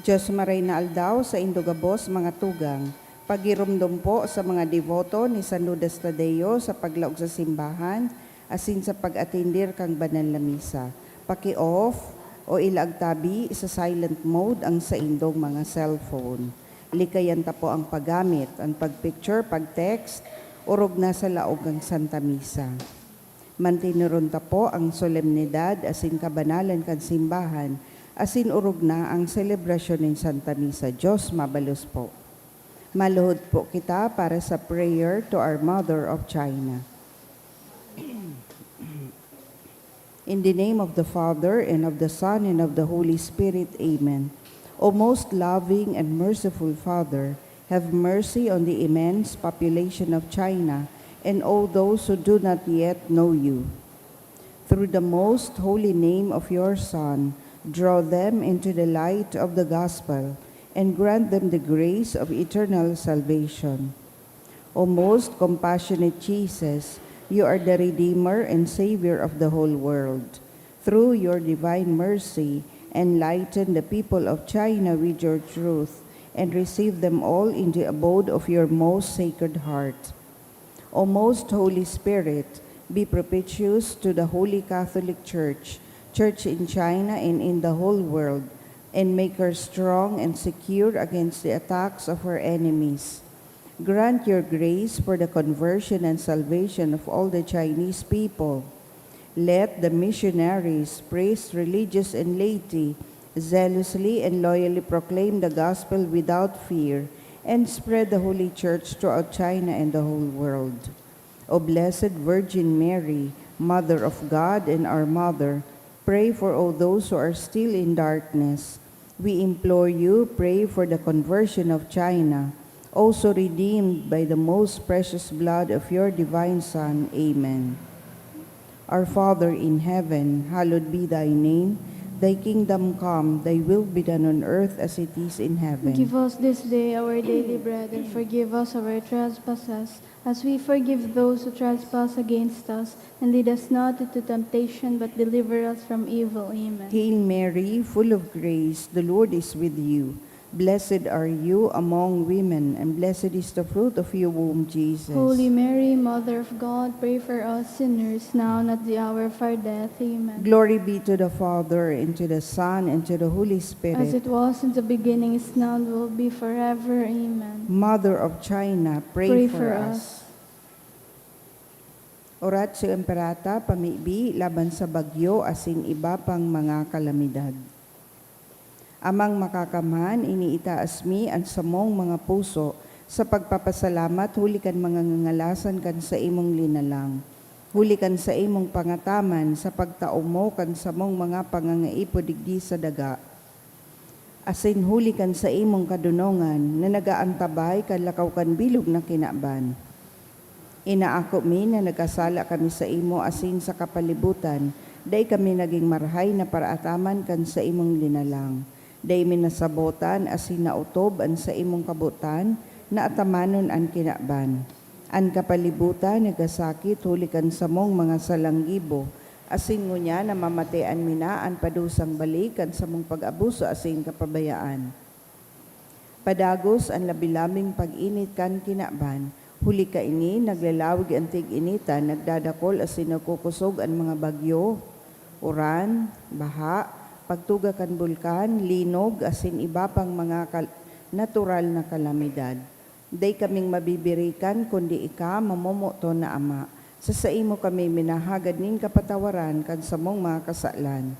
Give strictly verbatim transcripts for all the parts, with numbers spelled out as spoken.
Diyos maray na aldaw saindo gabos, mga tugang. Pagiromdom po sa mga deboto ni San Judas Tadeo sa paglaog sa simbahan asin sa pag-atender kan banal na misa. Paki-off o ilaag tabi sa silent mode ang saindong mga cellphone. Likayan ta po ang paggamit, an pag-picture, pag-text, orog na sa laog kan Santa Misa. Manteneron ta po ang solemnidad asin kabanalan kan simbahan, asin orog na ang selebrasyon nin Santa Misa. Diyos mabalos po. Maluhod po kita para sa prayer to our Mother of China. In the name of the Father, and of the Son, and of the Holy Spirit. Amen. O most loving and merciful Father, have mercy on the immense population of China and all those who do not yet know you. Through the most holy name of your Son, draw them into the light of the gospel and grant them the grace of eternal salvation. O most compassionate Jesus, you are the Redeemer and Savior of the whole world. Through your divine mercy, enlighten the people of China with your truth and receive them all in the abode of your most sacred heart. O most Holy Spirit, be propitious to the Holy Catholic Church, Church in China and in the whole world, and make her strong and secure against the attacks of her enemies. Grant your grace for the conversion and salvation of all the Chinese people. Let the missionaries, priests, religious, and laity zealously and loyally proclaim the gospel without fear and spread the Holy Church throughout China and the whole world. O Blessed Virgin Mary, Mother of God and our Mother, pray for all those who are still in darkness. We implore you, pray for the conversion of China, also redeemed by the most precious blood of your divine Son. Amen. Our Father in heaven, hallowed be thy name. Thy kingdom come, thy will be done on earth as it is in heaven. Give us this day our daily bread, and forgive us our trespasses, as we forgive those who trespass against us, and lead us not into temptation, but deliver us from evil. Amen. Hail Mary, full of grace, the Lord is with you. Blessed are you among women, and blessed is the fruit of your womb, Jesus. Holy Mary, Mother of God, pray for us sinners, now and at the hour of our death. Amen. Glory be to the Father, and to the Son, and to the Holy Spirit. As it was in the beginning, is now, and will be forever. Amen. Mother of China, pray for us. Oratio Imperata, pamibi laban sa bagyo asin iba pang mga kalamidad. Amang Makakamhan, iniitaas mi an samong mga puso sa pagpapasalamat huli kan mga ngangalasan kan saimong linalang, huli kan saimong pangataman sa pagtao mo kan samong mga pangangaipo digdi sa daga, asin huli kan saimong kadonongan na nag-aantabay kan lakaw kan bilog na kinaban. Inaako mi na nagkasala kami saimo asin sa kapalibutan, dai kami nagin marahay na paraataman kan saimong linalang. Dai mi nasabotan asin naotob an saimong kabotan na atamanon an kinaban. An kapalibutan nagasakit huli kan samong mga salang gibo, asin ngunyan namamatean mi na an padusang balik kan samong pag-abuso asin kapabayaan. Padagos an labi-labing pag-init kan kinaban. Huli kaini, naglalawig an tig-initan, nagdadakol asin nagkukosog an mga bagyo, uran, baha, pagtuga kan bulkan, linog, asin iba pang mga kal-, natural na kalamidad. Dai kaming mabibirikan, kundi ika, mamomoton na Ama. Sa saimo kami minahagad nin kapatawaran kan samong mga kasalan.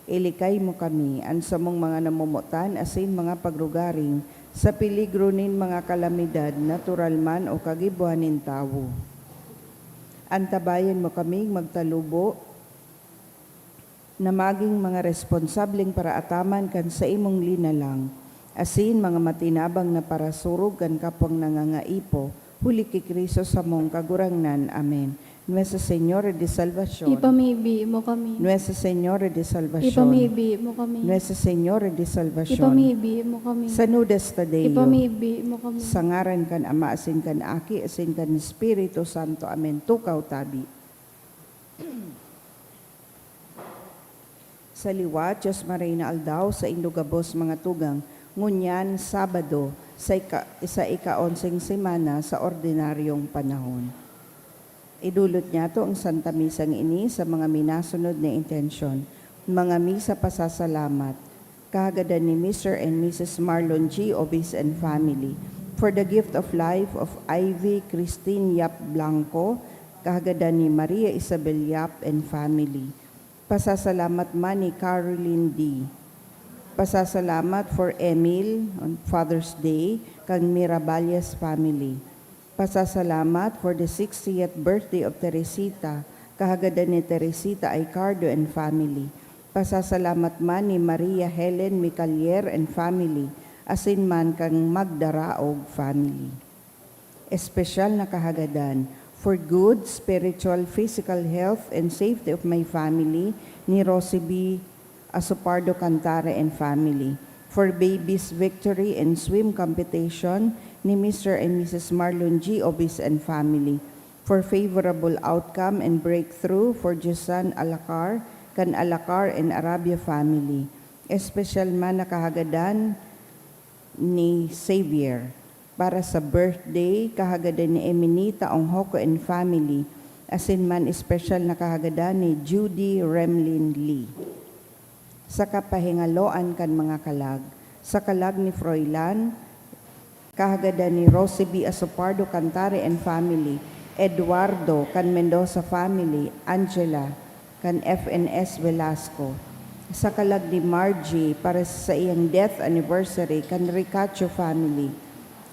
Ilikay mo kami, an samong mga namomotan asin mga pagrugaring, sa peligro nin mga kalamidad, natural man o kagibohan nin tawo. Antabayan mo kaming magtalubo na magin mga responsableng paraataman kan saimong linalang, asin mga matinabang na parasurog kan kapwang nangangaipo, huli ki Cristo samong Kagurangnan. Amen. Nuestra Señora de Salvacion. Ipamibi mo kami. Nuestra Señora de Salvacion. Ipamibi mo kami. Nuestra Señora de Salvacion. Ipamibi mo kami. Sanudas ta Deo. Ipamibi mo kami. Sa ngaran kan Ama, asin kan Aki, asin kan Espiritu Santo. Amen. Tukaw tabi. Sa liwat, Dios Maray na aldaw, saindo gabos mga tugang, ngunyan, Sabado, sa ika-, sa ika-onseng semana sa ordinaryong panahon. Idulot niyato ang Santa Misang ini sa mga minasunod na intensyon: mga misa pasasalamat, kahagadan ni Mister and Missus Marlon G. Obis and family, for the gift of life of Ivy Christine Yap Blanco, kahagadan ni Maria Isabel Yap and family. Pasasalamat man ni Caroline D. Pasasalamat for Emil on Father's Day, kan Miraballes family. Pasasalamat for the sixtieth birthday of Teresita, kahagadan ni Teresita Aicardo and family. Pasasalamat man ni Maria Helen Micalier and family, asin man kan Magdaraog family. Espesyal na kahagadan, for good spiritual, physical health and safety of my family, ni Rosie B. Asopardo Cantare and family, for babies victory and swim competition ni Mister and Missus Marlon G. Obis and family, for favorable outcome and breakthrough for Josan Alacar, kan Alacar and Arabia family. Espesyal man na kahagadan ni Xavier, para sa birthday, kahagadan ni Eminita Onghoko and family, asin man espesyal na kahagadan ni Judy Remlin Lee. Sa kapahingaloan kan mga kalag, sa kalag ni Froilan, kahagadan ni Rosie B. Asopardo Cantare and family, Eduardo kan Mendoza family, Angela kan F N S Velasco. Sa kalag ni Margie para sa saiyang death anniversary kan Ricacho family.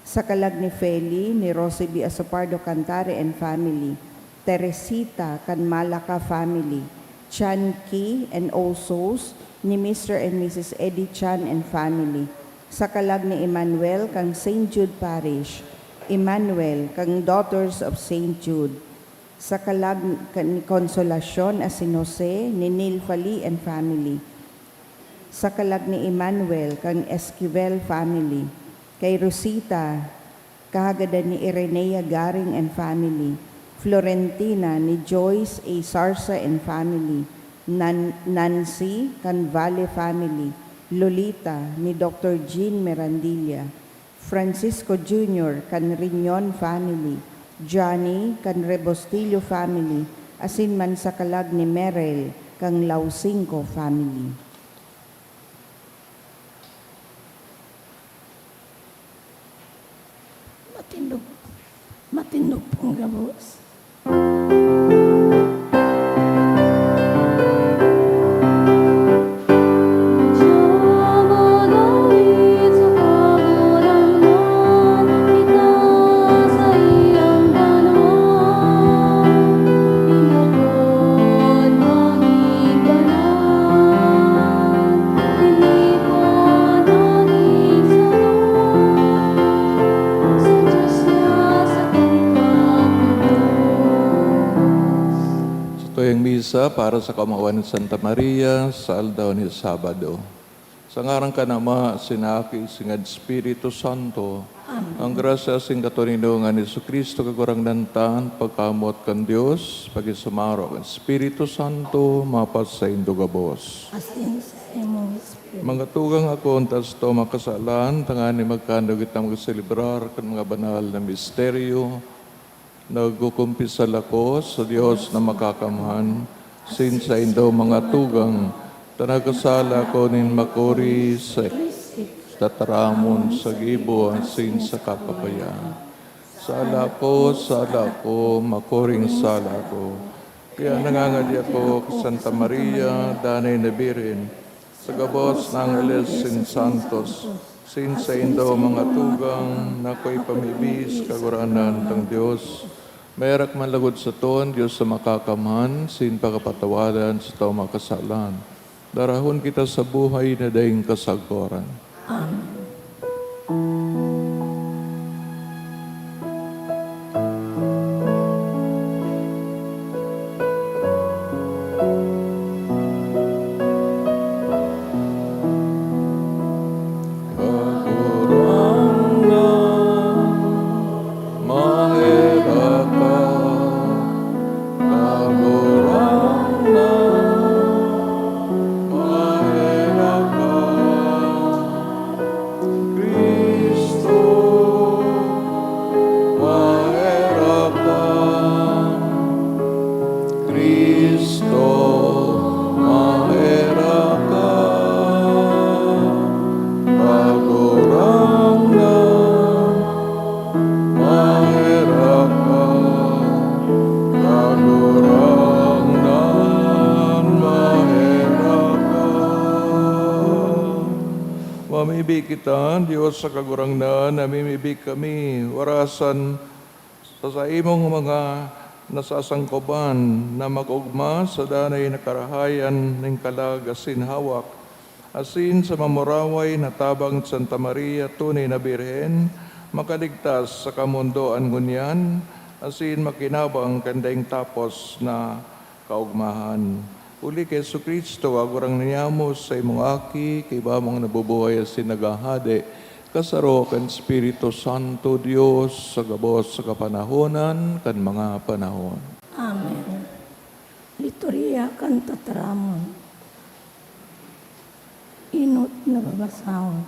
Sa kalag ni Feli, ni Rosie B. Asopardo Cantare and family. Teresita kan Malaca family, Chan Ki and Osos ni Mister and Missus Eddie Chan and family, sa kalag ni Emmanuel kan Saint Jude Parish, Emmanuel kan Daughters of Saint Jude, sa kalag kan Consolacion asin Jose ni Neil Fali and family, sa kalag ni Emmanuel kan Esquivel family, kay Rosita, kahagadan ni Irenea Garing and family, Florentina ni Joyce A. Sarsa and family, Nan-, Nancy kan Valle family, Lolita ni Doctor Jean Mirandilla, Francisco Junior kan Riñon family, Johnny kan Rebostillo family, asin man sa kalag ni Merel kan Lausinco family. Matindog, matindog pong gabos. Sa tuyang misa para sa kaomawan ni Santa Maria sa aldaw ni Sabado. Sa ngaran kan Ama, asin Aki, asin kan Espiritu Santo. Amen. Ang grasya asin katoninongan ni Jesu-Cristo, Kagurangnan ta, an pagkamoot kan Dios, pakisumaro kan Espiritu Santo, mapasaindo gabos. Asin sa imong espiritu. Mga tugang, ako, an taas to makasalan, tanganing magkano kita magselebrar kan mga banal na misteryo. Nagkukumpisal ako sa Dios na makakamhan, asin saindo, mga tugang, ta nagkasala ako nin makuri sa tataramon, sa gibo, asin sa kapabayaan. Sala ko, sala ko, makuring sala ko. Kaya nangangadi ako ki Santa Maria, Danay na Birhen, sa gabos na angheles asin santos, asin saindo, mga tugang, na akoy pamibi sa Kagurangnan tang Dios. Maherak man logod sato an Dios na makakamhan, asin pakapatawadan sa tao makasalan. Darahon kita sa buhay na daing kasagkoran. Amen. Maherak ka, Kagurangnan, maherak ka. Cristo, maherak ka. Cristo, maherak ka. Kagurangnan, maherak ka. Kagurangnan, maherak ka. Mamibi kita, Dios sa Kagurangnan, namimibi kami, warasan sa saimong mga nasasangkoban na mag-ogma sa danay na karahayan nin kalag asin hawak, asin sa mamuraway na tabang ni Santa Maria, tunay na Birhen, makaligtas sa kamondoan ngunyan, asin makinabang kan daing tapos na kaogmahan. Huli ki Jesu-Cristo, Kagurangnan niyamo, sa imong Aki, kaiba mong nabubuhay asin naghahade, kasaro kan Espiritu Santo, Dios, sa gabos sa kapanahonan kan mga panahon. Amen. Liturya kan Tataramon. Enot na babasahon.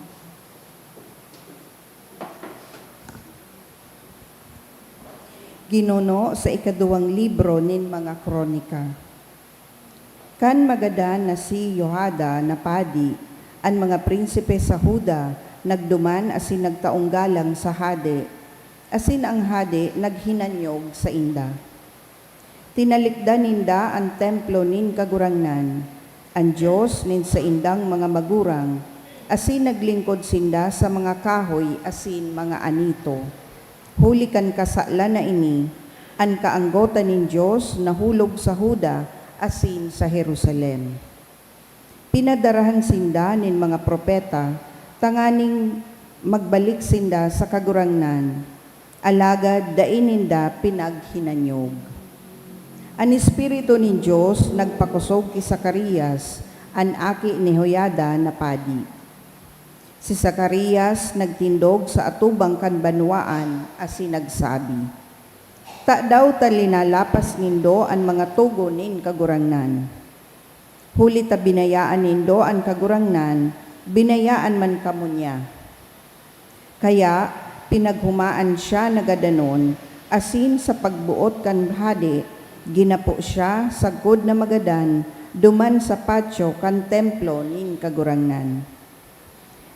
Ginuno sa ikaduwang libro nin mga Kronika. Kan magadan na si Jehoiada na padi, an mga prinsipe sa Juda nagduman asin nagtaong galang sa hade, asin ang hade naghinanyog sainda. Tinalikdan ninda an templo nin Kagurangnan, an Dios nin saindang mga magurang, asin naglingkod sinda sa mga kahoy asin mga anito. Huli kan kasalan na ini, an kaanggotan nin Dios nahulog sa Juda asin sa Jerusalem. Pinadarahan sinda nin mga propeta tanganing magbalik sinda sa Kagurangnan, alagad dai ninda pinaghinanyog. An Espiritu nin Dios nagpakosog ki Zacarias, an aki ni Jehoiada na padi. Si Zacarias nagtindog sa atubang kan banwaan asin nagsabi, "Tadaw ta linalapas nindo an mga togon nin Kagurangnan? Huli ta binayaan nindo an Kagurangnan, binayaan man kamo niya." Kaya pinaghumaan siya na gadanon, asin sa pagboot kan hade, ginapo siya sagkod na magadan duman sa patyo kan templo nin Kagurangnan.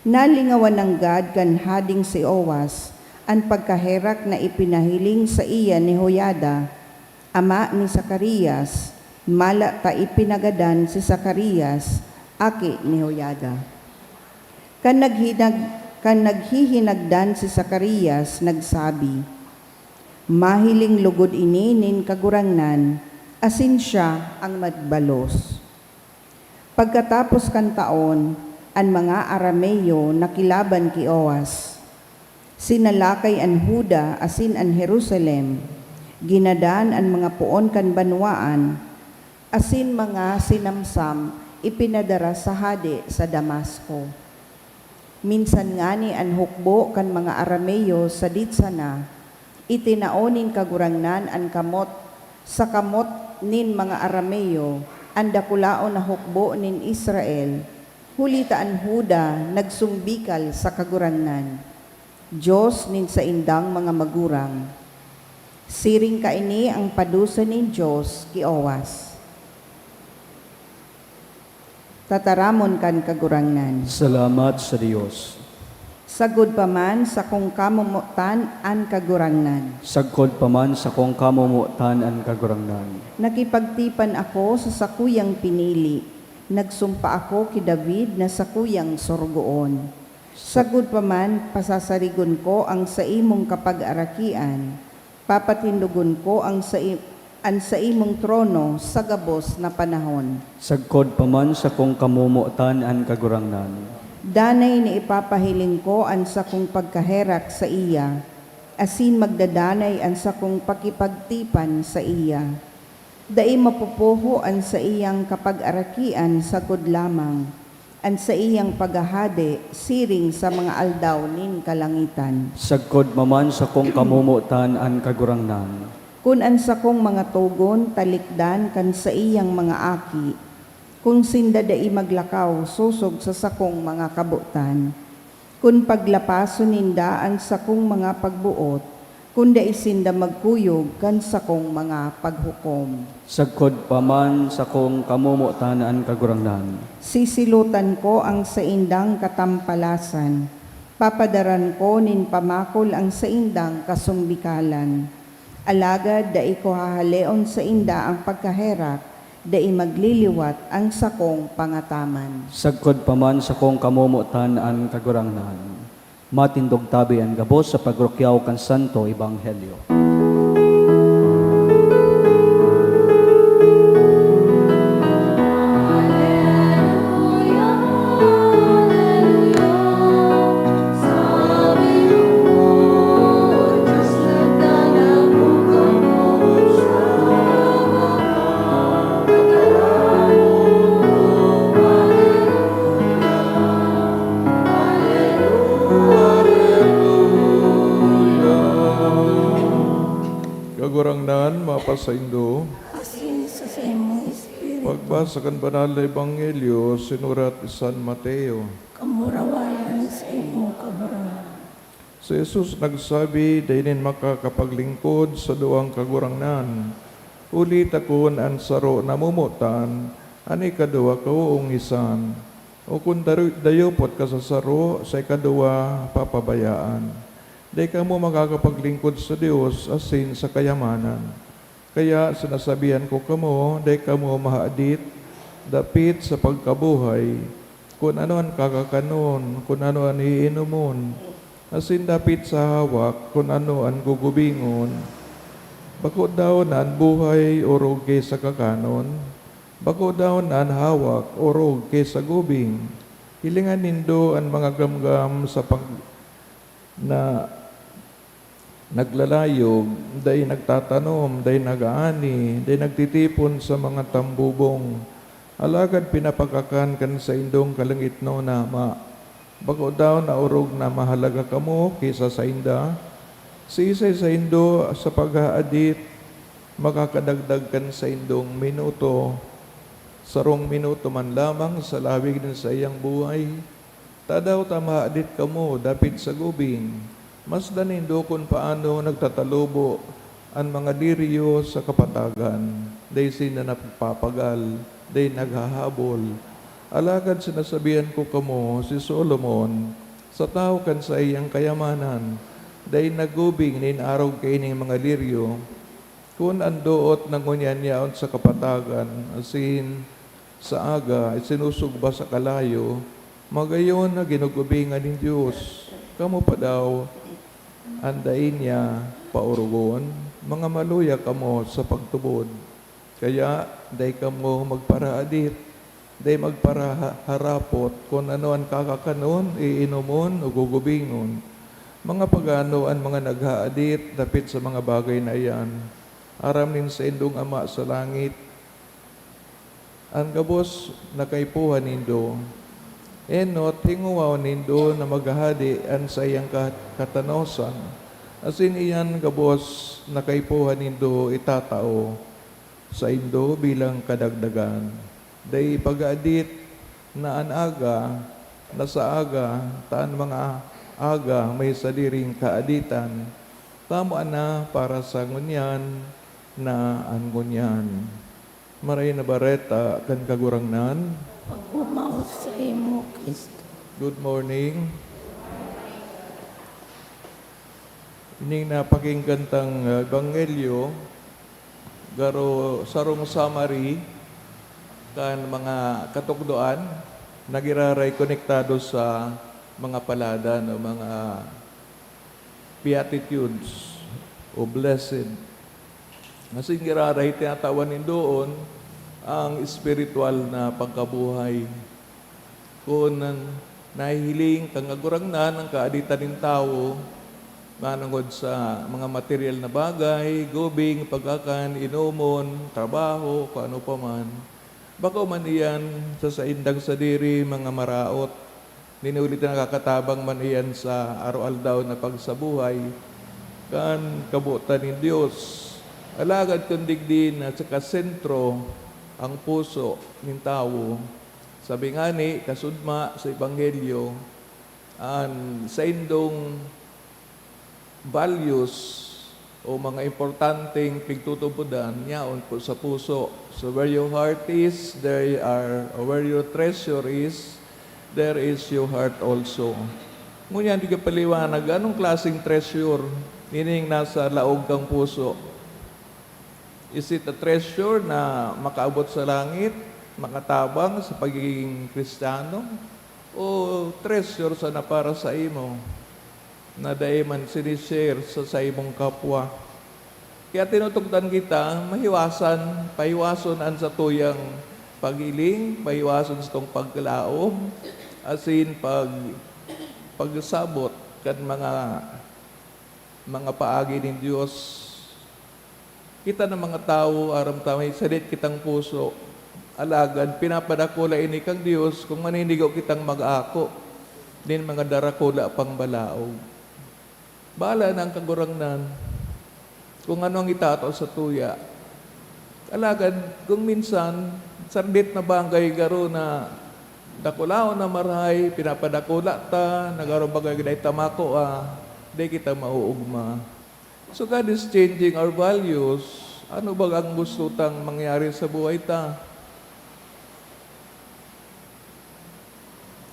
Nalingawan nanggad kan hading si Joas an pagkaherak na ipinahiling saiya ni Joiada, ama ni Zacarias, mala ta ipinagadan si Zacarias, aki ni Joiada. Kan naghinag-, kan naghihinagdan si Zacarias, nagsabi, "Mahiling logod ini nin Kagurangnan, asin siya an magbalos." Pagkatapos kan taon, an mga Arameo nakilaban ki Joas. Sinalakay an Juda asin an Jerusalem, ginadan an mga poon kan banwaan, asin mga sinamsam ipinadara sa hade sa Damasco. Minsan ngani an hukbo kan mga Arameo sadit sana, itinao nin Kagurangnan an kamot sa kamot nin mga Arameo, an dakulaon na hukbo nin Israel, huli ta an Juda nagsumbikal sa Kagurangnan, Dios nin saindang mga magurang. Siring kaini an padusa nin Dios ki Joas. Tataramon kan Kagurangnan. Salamat sa Dios. Sagkod pa man sakong kamomotan an Kagurangnan. Sagkod pa man sakong kamomotan an Kagurangnan. Nakipagtipan ako sa sakuyang pinili, nagsumpa ako ki David na sakuyang sorogoon. Sagkod pa man, pasasarigon ko an saimong kapagarakian, papatindogon ko an sai-, an saimong trono sa gabos na panahon. Sagkod pa man sakong kamomotan an Kagurangnan. Danay na ipapahiling ko an sakong pagkaherak saiya, asin magdadanay an sakong pakipagtipan saiya. Dai mapupuho an saiyang kapagarakian sagkod lamang, an saiyang paghahade siring sa mga aldaw nin kalangitan. Sagkod pa man sakong kamomotan an Kagurangnan. Kun an sakong mga togon talikdan kan saiyang mga aki, kun sinda dai maglakaw sosog sa sakong mga kabotan, kun paglapason ninda an sakong mga pagboot, kun dai sinda magkuyog kan sakong mga paghukom. Sagkod pa man sakong kamomotan an Kagurangnan. Sisilotan ko an saindang katampalasan, papadaran ko nin pamakol an saindang kasumbikalan. Alagad dai ko hahaleon sainda an pagkaherak, dai magliliwat an sakong pangataman. Sagkod pa man sakong kamomotan an Kagurangnan. Matindog tabi an gabos sa pagrukyaw kan Santo Ebanghelyo. Kagurangnan, mapasaindo. Asin sa saimong espiritu. Pagbasa kan Banal na Ebanghelyo sinurat ni San Mateo. Kamurawayan sa imo, Kagurangnan. Si Jesus nagsabi, "Dai nin makakapaglingkod sa duwang kagurangnan. Huli ta kun an saro namomotan, an ikaduwa kaoongisan. O kun daru-, dayupot ka sa saro, sa ikaduwa papabayaan. Dai kamo makakapaglingkod sa Dios asin sa kayamanan." Kaya sinasabihan ko kamo, dai kamo mahadit dapit sa pagkabuhay, kun ano an kakakanon, kun ano an iinomon, asin dapit sa hawak, kun ano an gugubingon. Bako daw na an buhay orog ki sa kakanon? Bako daw na an hawak orog ki sa gubing? Hilinga nindo an mga gamgam sa pag-, na naglalayog, dai nagtatanom, dai nag-aani, dai nagtitipon sa mga tambubong, alagad pinapakakan kan saindong kalangitnon na Ama. Bako daw na orog na mahalaga kamo ki sa sainda? Siisay saindo sa paghaadit makakadagdag kan saindong minuto, sarong minuto man lamang sa lawig nin saiyang buhay? Tadaw ta mahadit kamo dapit sa gubing? Masdan nindo kun paano nagtatalubo an mga liryo sa kapatagan. Dai sinda nagpapagal, dai naghahabol. Alagad sinasabihan ko kamo, si Solomon, sa tahaw kan saiyang kayamanan, dai naggubing nin arog kaining mga liryo. Kun an doot na ngunyan yaon sa kapatagan, asin sa aga isinusugba sa kalayo, magayon na ginugubingan nin Dios. Kamo pa daw an dai niya paorogon? Mga maluya kamo sa pagtubod! Kaya, dai kamo magparahadit, dai magparaharapot kun ano an kakakanon, iinomon, o gugubingon. Mga pagano an mga naghahadit dapit sa mga bagay na iyan! Aram nin saindong Ama sa langit An gabos na kaipuhan nindo, enot hingowaon nindo na maghahade an saiyang ka-, katanosan, asin iyan gabos na kaipuhan nindo itatao saindo bilang kadagdagan. Dai paghadit na an aga na sa aga, ta an mga aga may sadiring kahaditan, tama na para sa ngunyan na an ngunyan. Maray na Bareta kan Kagurangnan. Pagbumaw sa imo, Kristo. Good morning. Ining napakinggan tang, ah, ebanghelyo, garo sarong summary kan mga katukdoan na giraray konektado sa mga paladan o mga beatitudes o blessed. Asin giraray tinatawan nin doon ang espiritual na pagkabuhay. Kun nahihiling kan Kagurangnan ang kaaditan nin tawo manongod sa mga material na bagay, gubing, pagkakan, inomon, trabaho, kung ano pa man, bako man iyan sa saindang sadiri mga maraot, nin huli ta nakakatabang man iyan sa aroaldaw na pagsabuhay kan kabotan nin Dios. Alagad kun digdi na sa kasentro ang puso nin tawo, sabi ngani, kasudma sa Ebanghelyo, an saindong values o mga importanteng pigtutubodan, yaon po sa puso. So where your heart is, there are, or where your treasure is, there is your heart also. Ngunyan, di ka paliwanag, anong klaseng treasure? Ining nasa laog kang puso. Is it a treasure na makaabot sa langit, makatabang sa pagiging Kristiyano? O treasure sana para sa imo na dai man sinishare sa saimong kapwa? Kaya tinutukdan kita, mahiwasan, pahiwason an satuyang paghiling, pahiwason satong pagkalaom, asin pag-, pagsabot kan mga, mga paagi nin Dios. Kita na mga tawo, aram ta, may sadit kitang puso. Alagad pinapadakula ini kan Dios kung maninigo kitang mag-ako nin mga darakula pang balaog. Bahala na ang Kagurangnan kung ano ang itatao sa tuya. Alagad kung minsan, sadit na bagay garo na dakulaon na marahay, pinapadakula ta, na garo bagay dai ta makua, dai kita mauugma. So God is changing our values. Ano ba ang gusto tang mangyari sa buhay ta?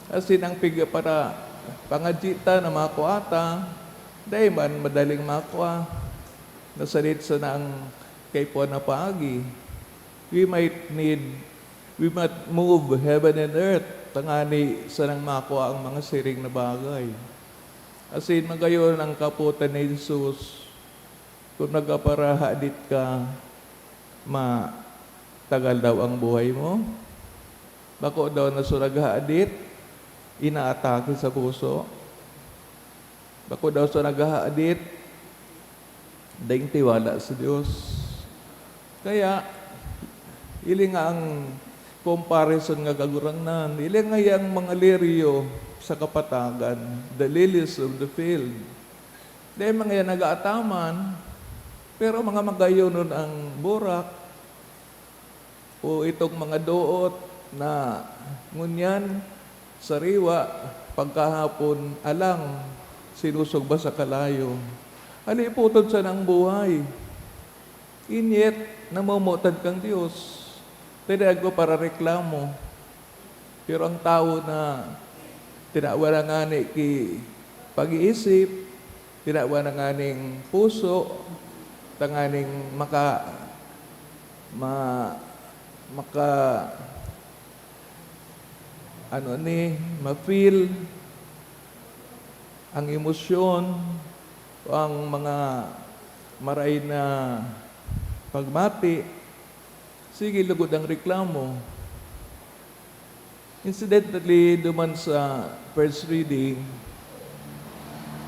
Asin ang pig-, para pangadyi ta na makua ta, dai man madaling makua. Nasalit sana ang kaipuhan na paagi. We might need, we might move heaven and earth tangani sanang makua ang mga siring na bagay. Asin magayon ang kapotan ni Jesus, kung nagkaparahadit ka, matagal daw ang buhay mo? Bako daw na so naghahadit, inaatake sa puso? Bako daw so naghahadit, daing tiwala sa Dios? Kaya, ili nga ang comparison nga Kagurangnan, ili nga yang mga liryo sa kapatagan, the lilies of the field. Dai mga yan nag-aataman, pero mga magayonon ang burak, o itong mga doot na ngunyan, sariwa, pagkahapon, alang, sinusugba sa kalayo. Halipoton sana ang buhay. Inyet, namomotan kang Dios. Tinayag ko para reklamo. Pero ang tawo na tinawan na ngani ki pag-iisip, tinawan na nganing puso, tanganing maka-, ma-, maka-, ano ni, ma-feel ang emosyon o ang mga maray na pagmati, sige lugod ang reklamo. Incidentally, duman sa first reading,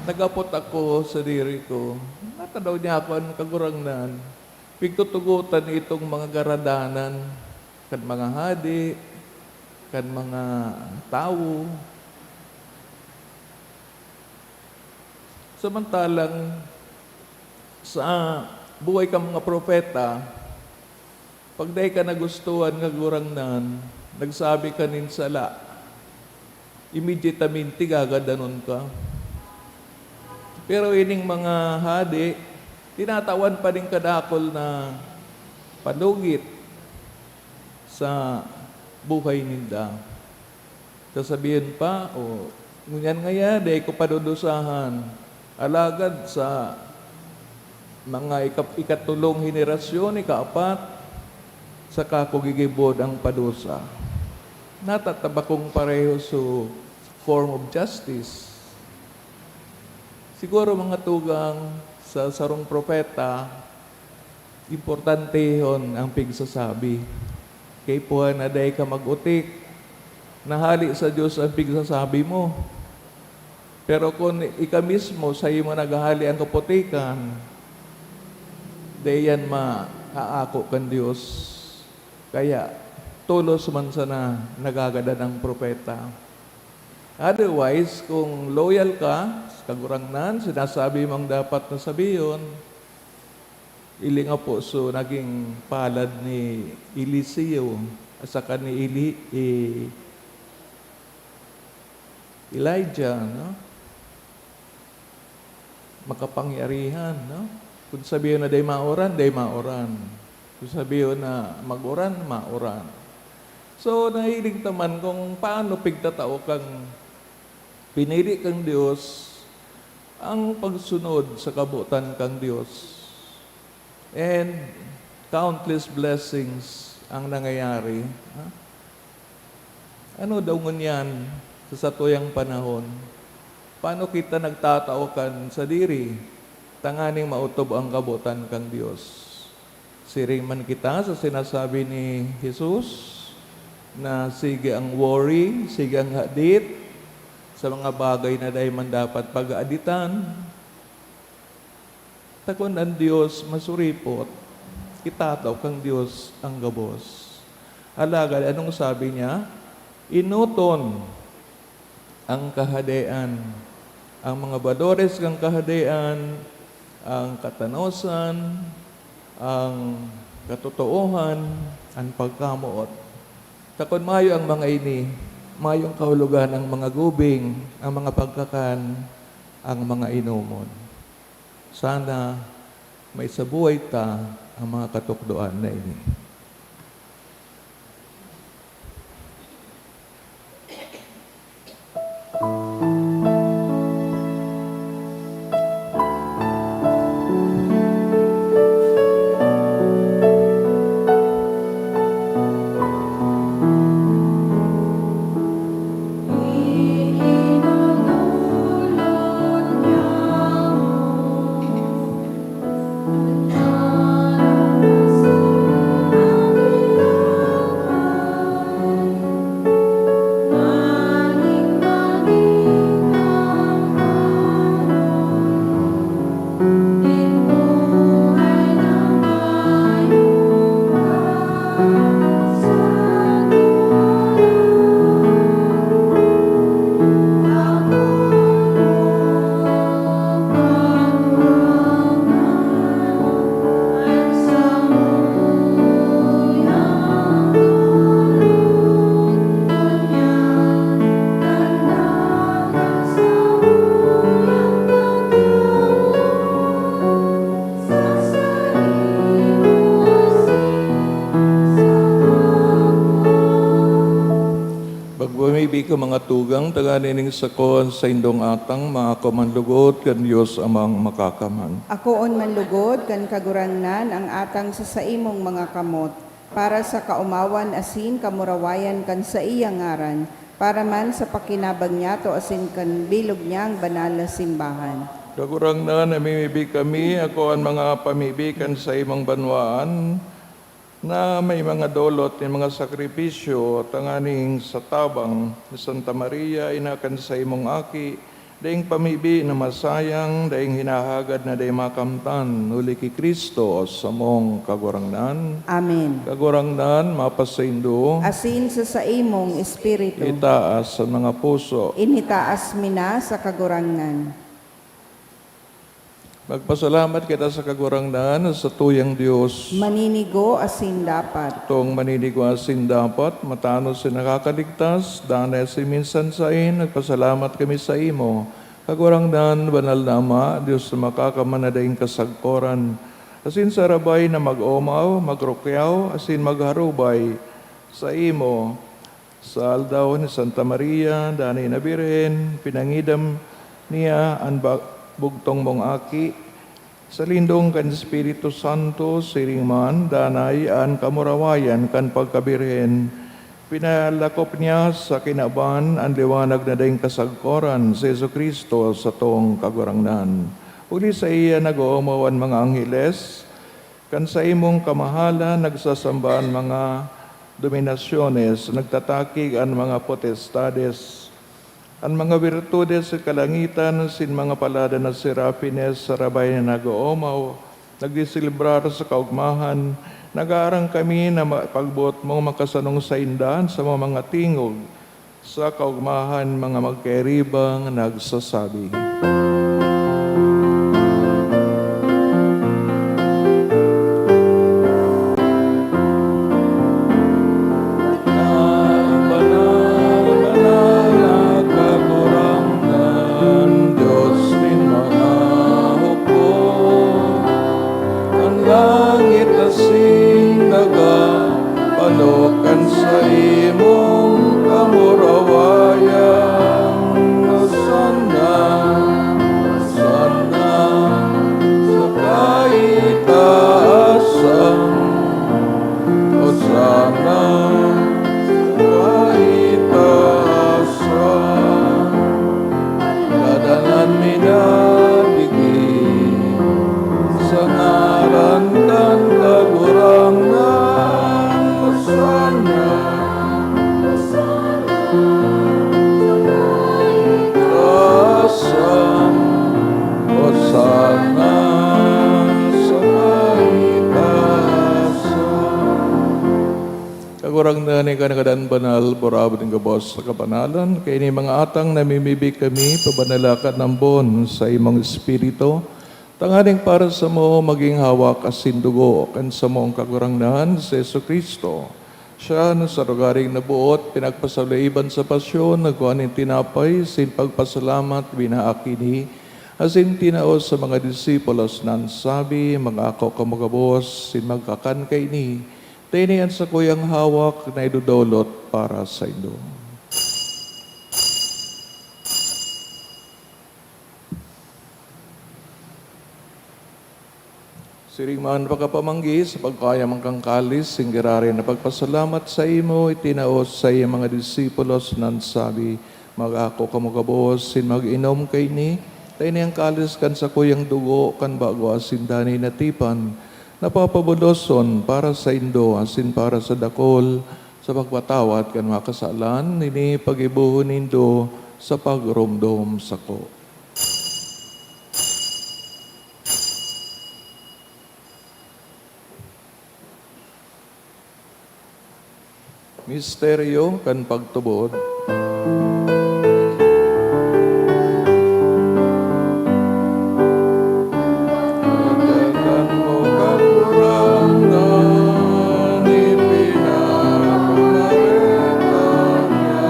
nag-apot ako sa diri ko, "Natadaw niya ako an Kagurangnan, pigtutugotan itong mga garadanan." kan mga hade, kan mga tawo. Samantalang sa buhay kan mga propeta, pag dai ka nagustuhan, Kagurangnan, nagsabi ka nin sala, immediatamente gagadanon ka. Pero ining mga hade, tinatawan pa nin kadakul na panugit sa buhay ninda. Sasabihon pa, "O, ngunyan ngaya, dai ko padudusahan. Alagad sa mga ika-, ikatolong henerasyon, ikaapat, saka ko gigibod ang padusa." Nata ta bakong pareho so form of justice? Siguro, mga tugang, sa sarong propeta, importantehon ang pigsasabi. Kaipuhan na dai ka mag-otik, na hale sa Dios ang pigsasabi mo. Pero kun ika mismo, saimo naghahale ang kaputikan, dai yan maaako kan Dios. Kaya, tolos man sana nagagadan ang propeta. Otherwise, kung loyal ka sa Kagurangnan, sinasabi mo ang dapat na sabihon, ili nga po so naging palad ni Eliseo at saka ni Eli-, eh, Elijah, no? Makapangyarihan, no? Kung sabihon na dai mauran, dai mauran. Kung sabihon na mag-uran, mauran. So, nahiling ta man kung paano pigtatao kang pinili kang Dios ang pagsunod sa kabotan kang Dios. And countless blessings ang nangyayari, ha? Ano daw ngunyan sa satuyang panahon? Paano kita nagtatao kan sadiri tanganing maotob ang kabotan kan Dios? Siring man kita sa sinasabi ni Jesus na sige ang worry, sige ang hadit sa mga bagay na dai man dapat paghaditan. Ta kun an Dios masuripot, itataw kan Dios an gabos. Alagad anong sabi niya? Enoton an Kahadean, an mga balores kan Kahadean, an katanosan, an katotoohan, an pagkamoot. Ta kun mayo an mga ini, mayong kahulogan an mga gubing, an mga pagkakan, an mga inomon. Sana maisabuhay ta an mga katukdoan na ini. Magmimibi ka, mga tugang, tanganing sako an saindong atang maako man lugod kan Dios Amang Makakamhan. Akoon man lugod kan Kagurangnan ang atang sa saimong mga kamot, para sa kaomawan asin kamurawayan kan saiyang ngaran, para man sa pakinabang niyato asin kan bilog niyang banal na simbahan. Kagurangnan, namimibi kami, akoon mga pamibi kan saimong banwaan, na may mga dolot nin mga sakripisyo tanganing sa tabang ni Santa Maria, ina kan saimong Aki, Daing pamibi na masayang, daing hinahagad na daing makamtan, huli ki Cristo, samong Kagurangnan. Amen. Kagurangnan, mapasaindo. Asin sa saimong espiritu. Itaas an mga puso. Initaas mi na sa Kagurangnan. Magpasalamat kita sa Kagurangnan, sa tuyang Dios. Maninigo asin dapat. Tong maninigo asin dapat, matanos asin nakakaligtas, danay asin minsan saen, nagpasalamat kami saimo. Kagurangnan, banal na Ama, Dios na makakamana daing kasagkoran, asin sarabay na mag-omaw, magrukyaw, asin magharubay saimo. Sa aldaw ni Santa Maria, danay na Birhen, pinangidam niya an ba-, bugtong mong Aki. Sa lindong kan Espiritu Santo, siring man, danay an kamurawayan kan pagkabirhen. Pinalakop niya sa kinaban an liwanag na daing kasagkoran, si Jesu-Cristo, satong Kagurangnan. Huli saiya nag-oomaw an mga angheles, kan saimong kamahalan nagsasamba an mga dominasyones, nagtatakig an mga potestades. An mga birtudes sa kalangitan, sin mga palada na serafines, sarabay na nag-oomaw, nagseselebrar sa kaogmahan. Nag-aarang kami na ma-, pagboot mong makasanong sainda an samong mga tingog sa kaogmahan, mga magkairibang nagsasabi. Banal, banal, banal na Kagurangnan, Dios nin mga hukbo. An langit asin daga, pano kan saimong kamurawayan. Hosanna, Hosanna sa kaitaasan. Hosanna sa kaitaasan. Gadanan mi na digdi sa ngaran kan Kagurangnan. Hosanna, Hosanna sa kaitaasan. Hosanna sa kaitaasan. Kagurangnan, ika na gadan banal, burabod nin gabos sa kabanalan. Kaini mga atang namimibi kami, pabanala ka nambon sa imong Espiritu, tanganing para samo magin hawak asin dugo kan samong Kagurangnan, si Jesu-Cristo. Siya na sa lugaring naboot, pinagpasaulaiban sa pasyon, nagkua nin tinapay, sin pagpasalamat, binaak ini, asin tinao sa mga disipulos na an sabi, "Mag-ako kamo gabos, sin magkakan kaini." Ta ini an sakuyang hawak na idodolot para saindo. Siring man pakapamanggi, sa pagkaya man kan kalis, sin giraray na pagpasalamat saimo, itinao sa saiyang mga disipulos na an sabi, "Mag-ako kamo gabos, sin mag-inom kaini, ta ini an kalis kan sakuyang dugo kan bago asin danay na tipan, na papabuloson para saindo asin para sa dakul, sa pagpatawad kan mga kasalan. Ini paggibohon nindo sa pagromdom sako." Misteryo kan pagtubod. Kagurangnan, ipinapamareta niya.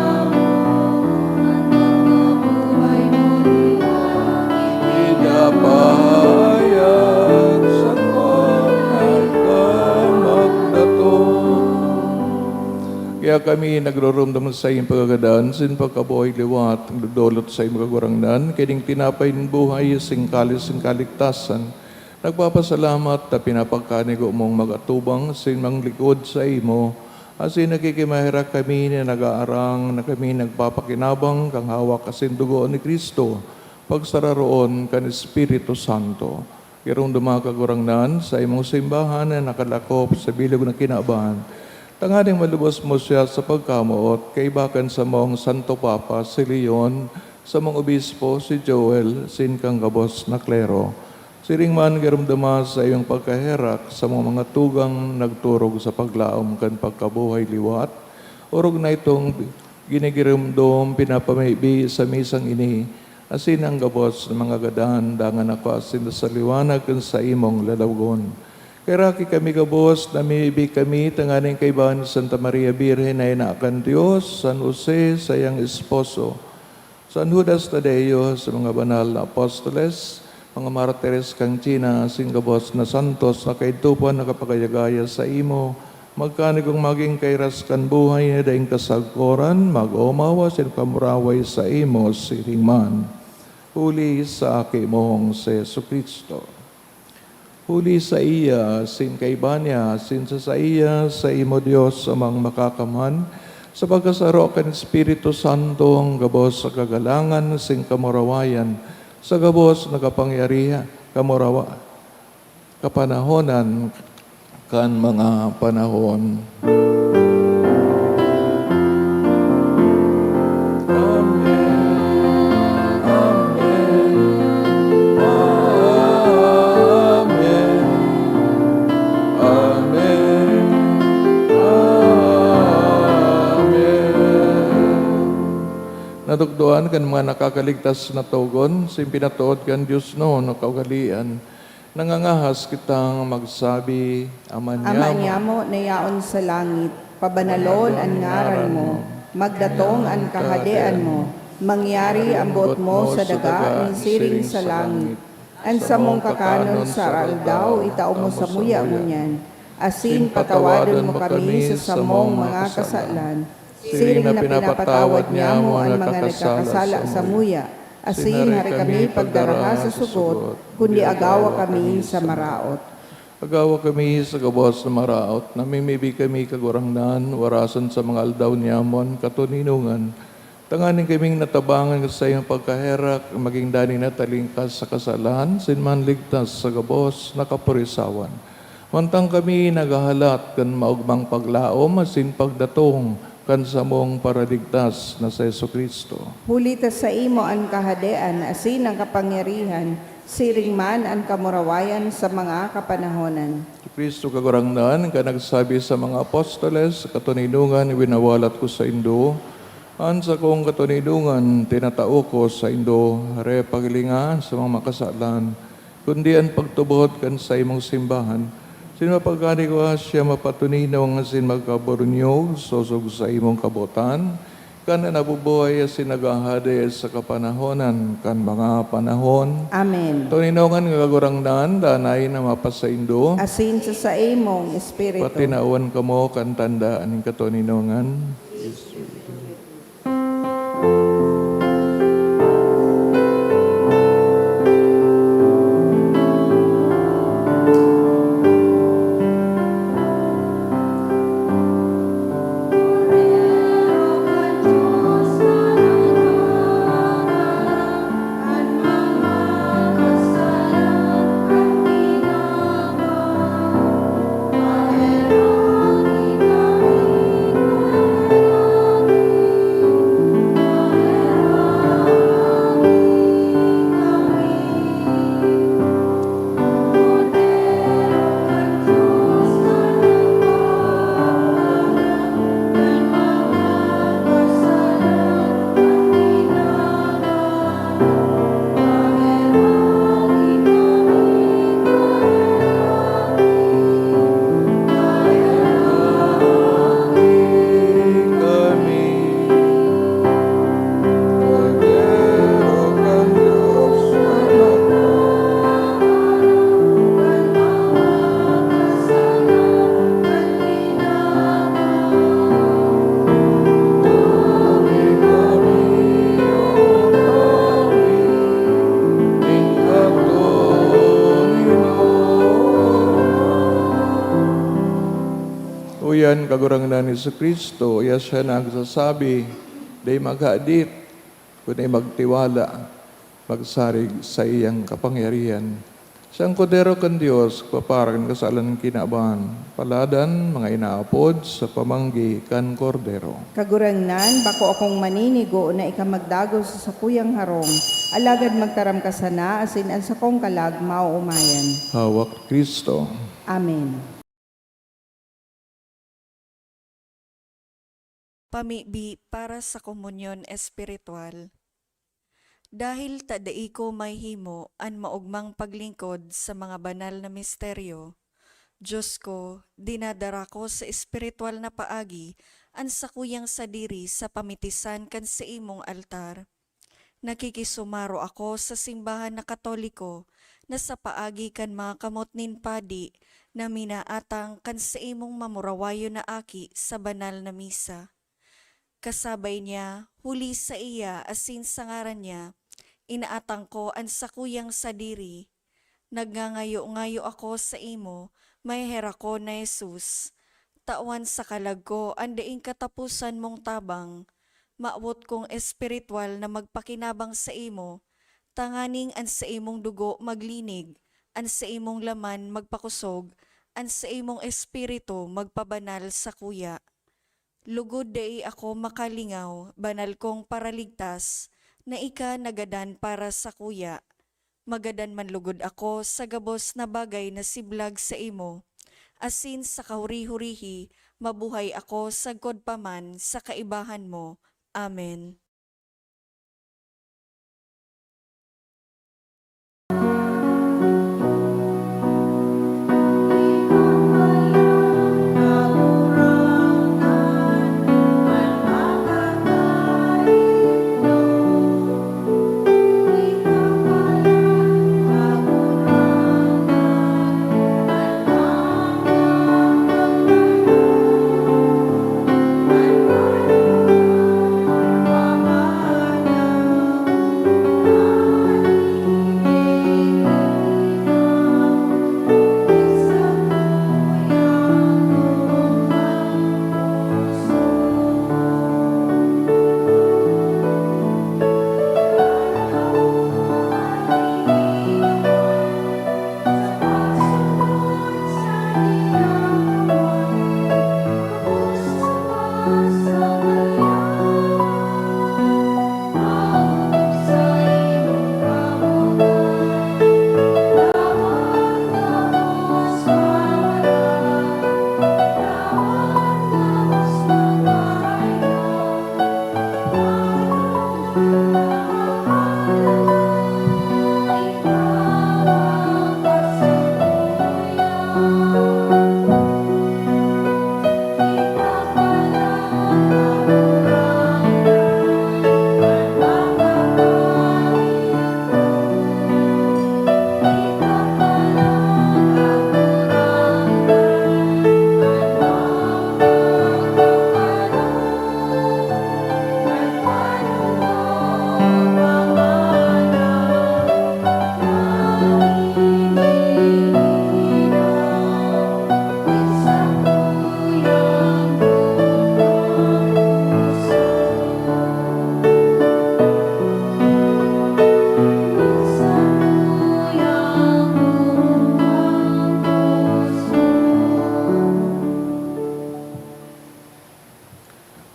Idapayag sako na ika magdatong. Kaya kami nagroromdom sa saiyang pagkagadan, sin pagkabuhay liwat, nagdodolot sa saimo, Kagurangnan, kining tinapay nin buhay, sin kalis nin kaligtasan. Nagpapasalamat ta pinapagkanigo mong mag-atubang sin manglikod saimo, asin nakikimaherak kami na nag-aarang na kami nagpapakinabang kan hawak asin dugo ni Cristo, pagsararoon kan Espiritu Santo. Giromdoma, Kagurangnan, sa imong simbahan na nakalakop sa bilog na kinaban, tanganing malubos mo siya sa pagkamoot, kaiba kan samong Santo Papa, si Leon, Samong obispo si Joel, asin kan gabos na klero. Siring man, giromdoma sa iyong pagkaherak samong mga tugang nagturog sa paglaom kan pagkabuhay liwat, orog na itong ginigiromdom, pinapamibi sa misang ini, asin ang gabos na mga gadan, dangan ako asin sa liwanag kan saimong lalawogon. Kaheraki kami gabos, namimibi kami tanganing kaiba ni Santa Maria Birhen na ina kan Dios, San Jose, saiyang esposo, San Judas Tadeo, sa mga banal na apostoles, mga martires kan China, asin gabos na santos na kaidtopan nakapagayagaya saimo, magkanigong magin kairas kan buhay na daing kasagkoran, mag-omaw asin kamuraway saimo siring man. Huli sa Aki mong si Jesu-Cristo. Huli saiya, asin kaiba niya, asin sa saiya, saimo, Dios Amang Makakamhan, sa pagkasaro kan Espiritu Santo, ang gabos sa kagalangan asin kamurawayan, sa gabos na kapangyarihan, kamurawa-, kapanahonan kan mga panahon. Amen. Amen. Amen. Amen. Natukdoan kan mga nakakaligtas na togon, asin pinatood kan Dios noon na kaugalian. Nangangahas kitang magsabi, Ama Ama niyamo. Niyamo na yaon sa langit, pabanalon an ngaran mo, magdatong an kahadean mo, mangyari an boot mo sa daga nin siring sa langit. An samong kakanon sa aldaw itao mo samuya ngunyan, asin patawadon mo kami sa samong mga kasalan, siring na pinapatawad niamo an mga nagkakasala samuya, asin hari kami pagdaraha sa sugot, kundi agawa kami sa maraot. Agawa kami sa gabos na maraot, namimibi kami, Kagurangnan, warasan sa mga aldaw niamo an katoninongan, tanganing kaming natabangan sa saimong pagkaherak, magin dai na talingkas sa kasalan, asin manligtas sa gabos na kapurisawan. Mantang kami naghahalat kan maogmang paglaom asin pagdatong kan samong Paraligtas na si Jesu-Cristo. Huli ta saimo an kahadean asin an kapangyarihan, siring man an kamurawayan sa mga kapanahonan. Si Cristo Kagurangnan, kan nagsabi sa mga apostoles, "Katoninongan winawalat ko saindo, an sakong katoninongan tinatao ko saindo, hare paghilinga sa mga makasalan, kundi an pagtubod kan saimong simbahan. Sin mapagkani ko siya mapatoninong asin magkaburunyog, sosog sa imong kabotan, kan nabubuhay asin naghahade sa kapanahonan kan mga panahon." Amen. Toninongan nga Kagurangnan, danay na mapasaindo. Asin sa saimong espiritu. Patinawan kamo kan tanda nin katoninongan. Uyan, Kagurangnan ni Jesu-Cristo, iya siya nagsasabi, "Dai maghadit, kundi magtiwala, magsarig sa iyang kapangyarihan." Siyang Kordero kan Dios, Papara kan kasalan nin kinaban, paladan mga inaapod sa pamanggi kan Kordero. Kagurangnan, bako akong maninigo na ika magdagos sa sakuyang harong, alagad magtaram ka sana asin an sakong kalag maoomayan. Hawak ni Cristo. Amen. Pamibi para sa komunyon espiritual. Dahil ta dai ko mahihimo an maogmang paglingkod sa mga banal na misteryo, Dios ko, dinadara ko sa espiritual na paagi an sakuyang sadiri sa pamitisan kan saimong altar. Nakikisumaro ako sa simbahan na Katoliko na sa paagi kan mga kamot nin padi na minaatang kan saimong mamurawayon na aki sa banal na misa. Kasabay niya, huli saiya asin sa ngaran niya, inaatang ko an sakuyang sadiri. Nagngangayo-ngayo ako saimo, maheherakon na Jesus. Tawan sa kalag ko an daing kataposan mong tabang. Mawot kong espiritual na magpakinabang saimo, tanganing an saimong dugo maglinig, an saimong laman magpakosog, an saimong espiritu magpabanal sakuya. Lugod dai ako makalingaw, banal kong Paraligtas, na ika nagadan para sakuya. Magadan man lugod ako sa gabos na bagay na siblag saimo, asin sa kahuri-hurihi mabuhay ako sagkod pa man sa kaibahan mo. Amen.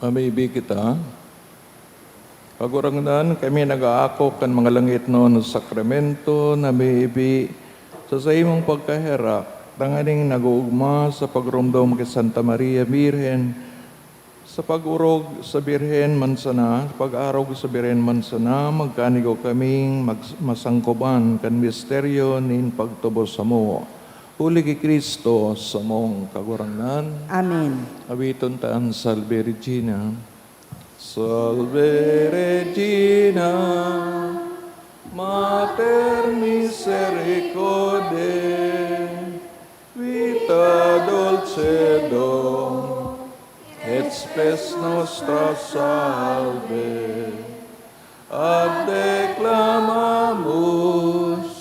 Mamibi kita. Kagurangnan, kami nag-aako kan mga langitnon na sakramento na miibi sa saimong pagkaherak, tanganing nag-oogma sa pagromdom ki Santa Maria Birhen, sa pag-orog sa Birhen man sana, sa pag-arog sa Birhen man sana, magkanigo kaming mag-, masangkoban kan misteryo nin pagtubos samo. Huli ki Cristo, samong Kagurangnan. Amen. Awiton ta an Salve Regina. Salve Regina, Mater misericordiae, Vita Dulcedo, et Spes Nostra Salve. Ad Te clamamus,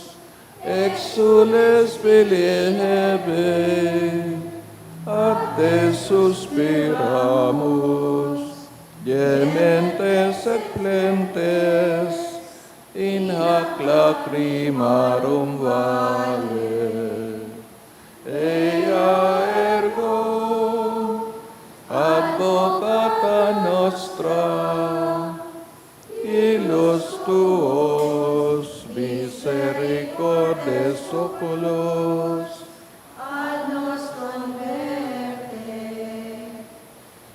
exsules Filii Hevae, ad Te suspiramus, gementes et flentes, in hac lacrimarum valle. Ea ergo advocata nostra, illos tuos misericordes oculos, ad nos converte.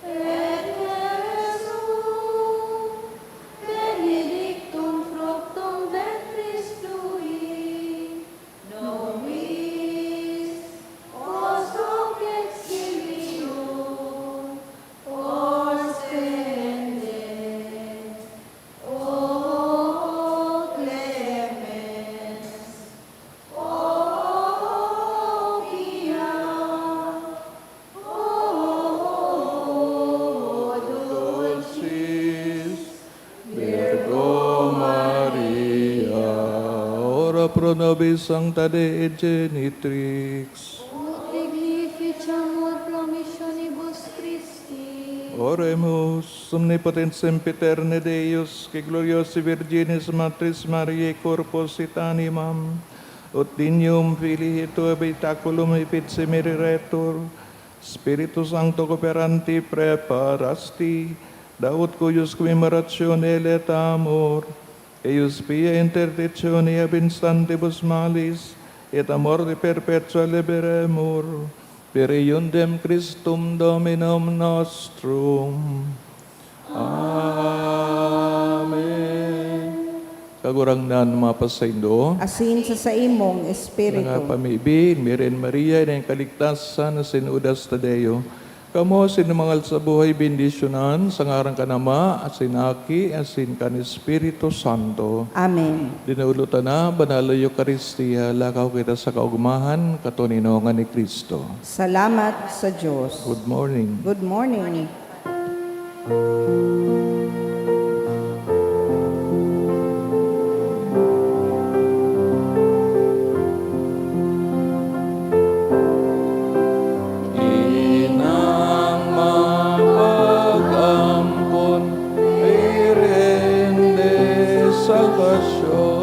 Et Jesum, benedictum fructum ventris tui, nobis, o hoc exilium, ostende, o clemens, o pia, o dulcis Virgo Maria, ora pro nobis sancta Dei Genitrix. Ut dignificamur promissionibus Christi. Oremus. Omnipotens sempiterne Deus, qui gloriosae Virginis Matris Mariae corpus et animam, ut dignum filii tuae habitaculum effici mereretur, Spiritu Sancto cooperanti praeparasti, da ut cuius commemorationem eletamus, eius pia interdictione ab instantibus malis, et a morte perpetua liberemur, per eundem Christum Dominum nostrum. Amen. Kagurangnan mapasaindo. Asin sa saimong espiritu. Mga pamibi, Virgen Maria, ina nin kaligtasan asin udas Tadeo. Kamo asin mangalsa buhay bendisyonan sa ngaran kan Ama, asin Aki, asin kan Espiritu Santo. Amen. Dinaulo ta na, Banal na Eukaristia, lakaw kita sa kaogmahan, katoninongan ni Cristo. Salamat sa Diyos. Good morning. Good morning. Inang mapag-ampon, Virgen de Salvacion.